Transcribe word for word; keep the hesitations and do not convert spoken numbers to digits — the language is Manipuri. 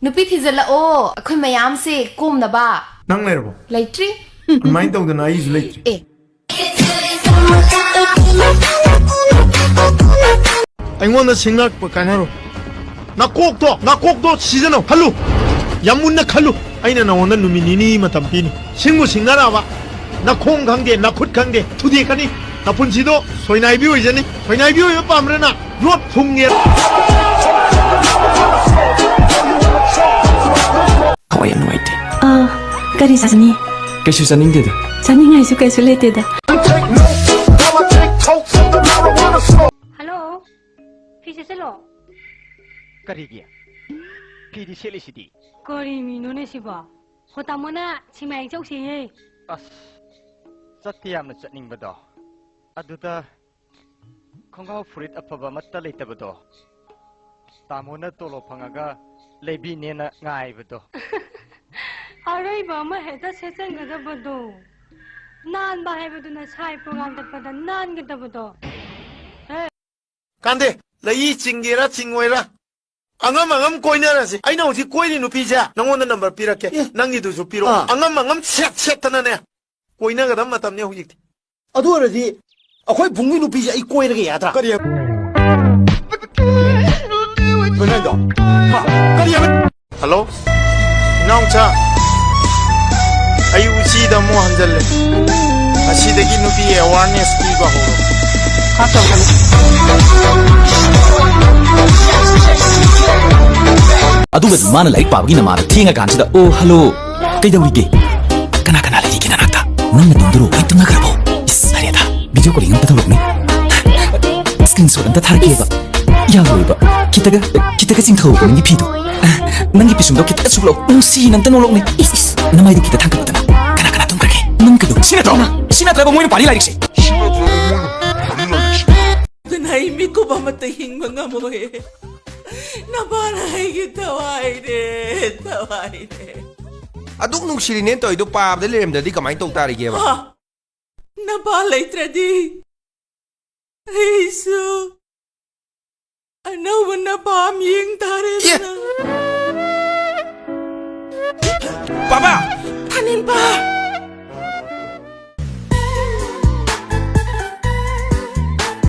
ꯅꯨꯄꯤ ꯊꯤꯖꯤꯜꯂꯛꯑꯣ, ꯑꯩꯈꯣꯏ ꯃꯌꯥꯝꯁꯦ ꯀꯣꯝꯅꯕ꯫ ꯅꯪ ꯂꯩꯔꯕꯣ? ꯂꯩꯇ꯭ꯔꯤ꯫ ꯑꯗꯨꯃꯥꯏꯅ ꯇꯧꯗꯅ ꯑꯩꯁꯨ ꯂꯩꯇ꯭ꯔꯤ꯫ ꯑꯦ꯫ ꯑꯩꯉꯣꯟꯗ ꯁꯤꯡꯅꯔꯛꯄ ꯀꯥꯟꯅꯔꯣꯏ꯫ ꯅꯀꯣꯛꯇꯣ, ꯅꯀꯣꯛꯇꯣ ꯁꯤꯖꯤꯟꯅꯧ, ꯈꯜꯂꯨ꯫ ꯌꯥꯝ ꯃꯨꯟꯅ ꯈꯜꯂꯨ꯫ ꯑꯩꯅ ꯅꯉꯣꯟꯗ ꯅꯨꯃꯤꯠ ꯅꯤꯅꯤ ꯃꯇꯝ ꯄꯤꯅꯤ꯫ ꯁꯤꯡꯕꯨ ꯁꯤꯡꯅꯔꯛꯑꯕ, ꯅꯈꯣꯡ ꯈꯪꯗꯦ, ꯅꯈꯨꯠ ꯈꯪꯗꯦ, ꯊꯨꯗꯦꯛꯀꯅꯤ꯫ ꯅꯄꯨꯟꯁꯤꯗꯣ ꯁꯣꯏꯅꯥꯏꯕꯤ ꯑꯣꯏꯖꯅꯤ꯫ ꯁꯣꯏꯅꯥꯏꯕꯤ ꯑꯣꯏꯕ ꯄꯥꯝꯕ꯭ꯔ ꯅꯪ? ꯌꯣꯠ ꯊꯨꯡꯒꯦ꯫ ꯊꯋꯥꯏ ꯌꯥꯝ ꯅꯨꯡꯉꯥꯏꯇꯦ꯫ ꯑꯥ, ꯀꯔꯤ ꯆꯥꯅꯤ? ꯀꯩꯁꯨ ꯆꯥꯅꯤꯡꯗꯦꯗ꯫ ꯆꯥꯅꯤꯡꯉꯥꯏꯁꯨ ꯀꯩꯁꯨ ꯂꯩꯇꯦꯗ꯫ ꯍꯜꯂꯣ, ꯐꯤ ꯁꯦꯠꯆꯜꯂꯣ꯫ ꯀꯔꯤꯒꯤ? ꯐꯤꯗꯤ ꯁꯦꯠꯂꯤꯁꯤꯗꯤ꯫ ꯀꯔꯤ ꯃꯤꯅꯣꯅꯦ ꯁꯤꯕꯣ? ꯍꯣ, ꯇꯥꯃꯣꯅ ꯁꯤꯃꯥ ꯌꯦꯡ ꯆꯧꯁꯦꯌꯦ꯫ ꯑꯁ, ꯆꯠꯇꯤ ꯌꯥꯝꯅ ꯆꯠꯅꯤꯡꯕꯗꯣ꯫ ꯑꯗꯨꯗ ꯈꯣꯡꯒ꯭ꯔꯥꯎ ꯐꯨꯔꯤꯠ ꯑꯐꯕ ꯑꯃꯠꯇ ꯂꯩꯇꯕꯗꯣ꯫ ꯇꯥꯃꯣꯅ ꯇꯣꯂꯣꯞ ꯐꯪꯉꯒ ꯂꯩꯕꯤꯅꯦꯅ ꯉꯥꯏꯕꯗꯣ꯫ ꯑꯔꯩꯕ ꯑꯃ ꯍꯦꯛꯇ ꯁꯦꯠꯆꯟꯒꯗꯕꯗꯣ꯫ ꯅꯥꯟꯕ ꯍꯥꯏꯕꯗꯨꯅ ꯁꯥꯏ ꯄ꯭ꯔꯣꯒ꯭ꯔꯥꯝ ꯆꯠꯄꯗ ꯅꯥꯟꯒꯗꯕꯗꯣ꯫ ꯀꯥꯟꯗꯦ, ꯂꯩ ꯆꯤꯡꯒꯦꯔꯥ ꯆꯤꯡꯉꯣꯏꯔꯥ, ꯑꯉꯝ ꯑꯉꯝ ꯀꯣꯏꯅꯔꯁꯤ꯫ ꯑꯩꯅ ꯍꯧꯖꯤꯛ ꯀꯣꯏꯔꯤ ꯅꯨꯄꯤꯁꯦ ꯅꯪꯉꯣꯟꯗ ꯅꯝꯕꯔ ꯄꯤꯔꯛꯀꯦ, ꯑꯦ꯫ ꯅꯪꯒꯤꯗꯨꯁꯨ ꯄꯤꯔꯛꯑꯣ꯫ ꯑꯥ꯫ ꯑꯉꯝ ꯑꯉꯝ ꯁꯦꯠ ꯁꯦꯠꯇꯅꯅꯦ ꯀꯣꯏꯅꯒꯗꯕ ꯃꯇꯝꯅꯦ ꯍꯧꯖꯤꯛꯇꯤ꯫ ꯑꯗꯨ ꯑꯣꯏꯔꯗꯤ ꯑꯩꯈꯣꯏ ꯕꯨꯡꯒꯤ ꯅꯨꯄꯤꯁꯦ ꯑꯩ ꯀꯣꯏꯔꯒꯦ ꯌꯥꯗ꯭ꯔꯥ? ꯀꯔꯤ? ꯀꯩꯅꯣ ꯍꯥꯏꯗꯣ? ꯍꯥ? ꯀꯔꯤ ꯍꯥꯏꯕ? ꯍꯜꯂꯣ? ꯏꯅꯥꯎꯆꯥ, ꯑꯩ ꯎꯆꯤꯗ ꯑꯃꯨꯛ ꯍꯟꯖꯜꯂꯦ꯫ ꯉꯁꯤꯗꯒꯤ ꯅꯨꯄꯤ ꯑꯦꯋꯥꯔꯅꯦꯁ ꯄꯤꯕ ꯍꯧꯔꯣ꯫ ꯑꯗꯨꯒꯗꯤ ꯃꯥꯅ ꯂꯥꯏꯔꯤꯛ ꯄꯥꯕꯒꯤ ꯅꯃꯥꯗ ꯊꯦꯡꯉꯀꯥꯟꯁꯤꯗ, "ꯑꯣ, ꯍꯜꯂꯣ, ꯀꯩꯗꯧꯔꯤꯒꯦ? ꯀꯅꯥ ꯀꯅꯥ ꯂꯩꯔꯤꯒꯦ ꯅꯅꯥꯛꯇ? ꯅꯪ ꯅꯇꯣꯝꯗꯔꯣ? ꯂꯣꯏ ꯇꯨꯝꯅꯈ꯭ꯔꯕꯣ? ꯏꯁ, ꯍꯥꯏꯔꯦꯗ, ꯚꯤꯗꯤꯑꯣ ꯀꯣꯂꯤꯡ ꯑꯝꯇ ꯇꯧꯔꯛꯎꯅꯦ꯫ ꯁ꯭ꯀ꯭ꯔꯤꯟ ꯁꯣꯠ ꯑꯝꯇ ꯊꯥꯔꯛꯀꯦꯕ꯫ ꯌꯥꯔꯣꯏꯕ꯫ ꯈꯤꯇꯒ, ꯈꯤꯇꯒ ꯆꯤꯡꯊꯧꯕ ꯅꯪꯒꯤ ꯐꯤꯗꯣ꯫ ꯑ, ꯅꯪꯒꯤ ꯄꯤꯁꯨꯝꯗꯣ ꯈꯤꯇꯒ ꯁꯨꯛꯂꯛꯑꯣ꯫ ꯅꯨꯡꯁꯤꯅ ꯑꯝꯇ ꯅꯣꯛꯂꯛꯎꯅꯦ꯫ ꯏꯁ, ꯏꯁ, ꯅꯃꯥꯏꯗꯣ ꯈꯤꯇ ꯊꯥꯡꯒꯠꯂꯨꯗꯅ꯫ ꯀꯅꯥ ꯀꯅꯥ ꯇꯨꯝꯈ꯭ꯔꯒꯦ? ꯅꯪ ꯀꯩꯗꯧ? ꯁꯤ ꯅꯠꯇ꯭ꯔꯣ? ꯁꯤ ꯅꯠꯇ꯭ꯔꯕ ꯃꯣꯏꯅ ꯄꯥꯔꯤ ꯂꯥꯏꯔꯤꯛꯁꯦ? ꯑꯗꯨꯅ ꯑꯩ ꯃꯤꯀꯨꯞ ꯑꯃꯠꯇ ꯍꯤꯡꯕ ꯉꯝꯃꯣꯏ꯫ ꯅꯄꯥꯅ ꯑꯩꯒꯤ ꯊꯋꯥꯏꯅꯦ, ꯊꯋꯥꯏꯅꯦ꯫ ꯑꯗꯨꯛ ꯅꯨꯡꯁꯤꯔꯤꯅꯦ ꯇꯧꯔꯤꯗꯣ, ꯄꯥꯕꯗ ꯂꯩꯔꯝꯗ꯭ꯔꯗꯤ ꯀꯃꯥꯏꯅ ꯇꯧ ꯇꯥꯔꯤꯒꯦꯕ? ꯑ, ꯅꯄꯥ ꯂꯩꯇ꯭ꯔꯗꯤ ꯑꯩꯁꯨ ꯑꯅꯧꯕ ꯅꯄꯥ ꯑꯃ ꯌꯦꯡ ꯇꯥꯔꯦꯗꯅ꯫ ꯄꯥꯕ! ꯊꯥꯅꯤꯟꯕ!